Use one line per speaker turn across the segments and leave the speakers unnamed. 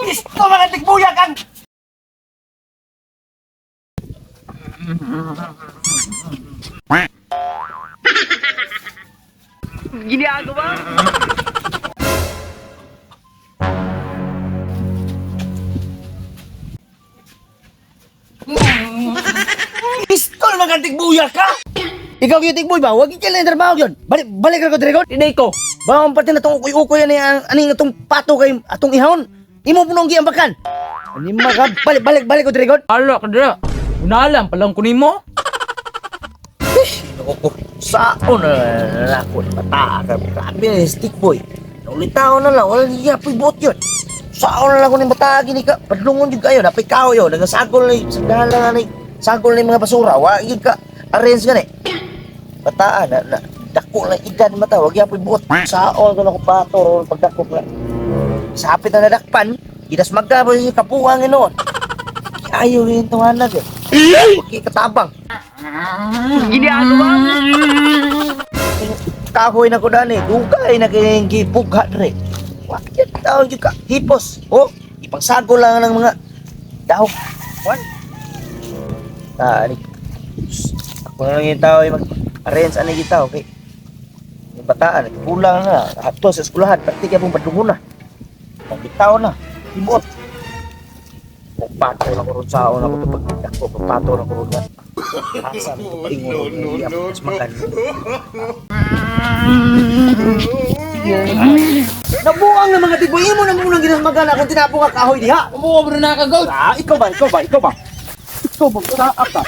Isto mga tigbuyak ang...
Ginagawa?
Isto mga tigbuyak ka! Ikaw yung tigboy ba? Huwag yung trabaho yun. Balik, balik ka ko, Dragon.
Tinay ko.
Bawang pati na itong ukoy-ukoy ani ani nga itong pato kay atong ihon. Imo punong giambakan. Ani maka balik balik balik ko, Dragon.
Ala ka dira. Unalam palang kunin mo.
Ko saon na ako na bata ka. Grabe na yung stick boy. Naulitaw na lang wala niya po'y buot yun. Saon na lang ko ni bata gini ka. Padlungon jud kayo napay kao yo nagasagol na sagdahan lang ani. Sagol na yung mga basura wa gyud ka arrange gani. Bataan na, na dako lang edad mata wag gyud buot. Saon ko na ko pato ron pagdakop na. Sapit na nadakpan, gidas magka pa siya kapuha nga noon. Ayaw yung tuwanag eh. Huwag katabang.
Ginagawa?
Kahoy na ko dani, dugay na kay gipugha dre. Wa gyud taon gyud ka hipos. Oh, ipangsago lang ng mga dahok. Wan. Ta ani. Ako na lang yung tao yung mag-arrange ani kita, okay? Yung bataan, kulang na. Ato sa eskwelahan, pati kaya pong padungon na. Pagkitaw na, tibuot. Kung pato na ko ron sa ako ito pagkita ko, pato na ko ron na. Asa, no, no, no, no. Nabuang na mga tiboy imo na munang ginasmagan akong tinapo ka kahoy diha.
Umuha mo na ka gold.
Ah, ikaw ba? Ikaw ba? Ikaw ba? Ikaw ba? Sa ka.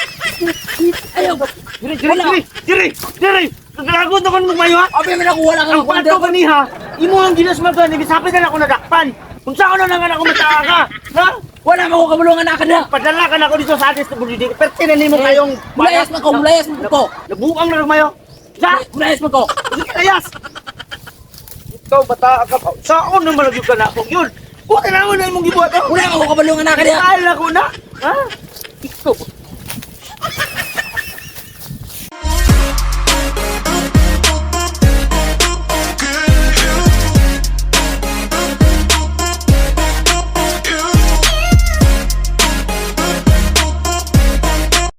Ayaw.
Diri, diri, diri, diri, diri. Kagaragot na kon magmayo ha.
Abi man ako wala kang
Ang kwarto kaniha, imo ang ginasmagan, ibig na ako nadakpan. Kung saan na nga ako mataa ka, ha?
Wala man ko kabulungan na ka na.
Padala ka na ako dito sa atis na bulidi. Perte na nimo kayong
Mulayas man ko, mulayas man ko.
Nabuang na rumayo. Sa?
Mulayas man ko.
Sige, layas! Ikaw, bata ka pa. Saan naman nagyod ka na ako yun? Buti na ako na imong gibuhat.
Wala man ko kabulungan na ka na.
Kala ko na. Ha? Ikaw,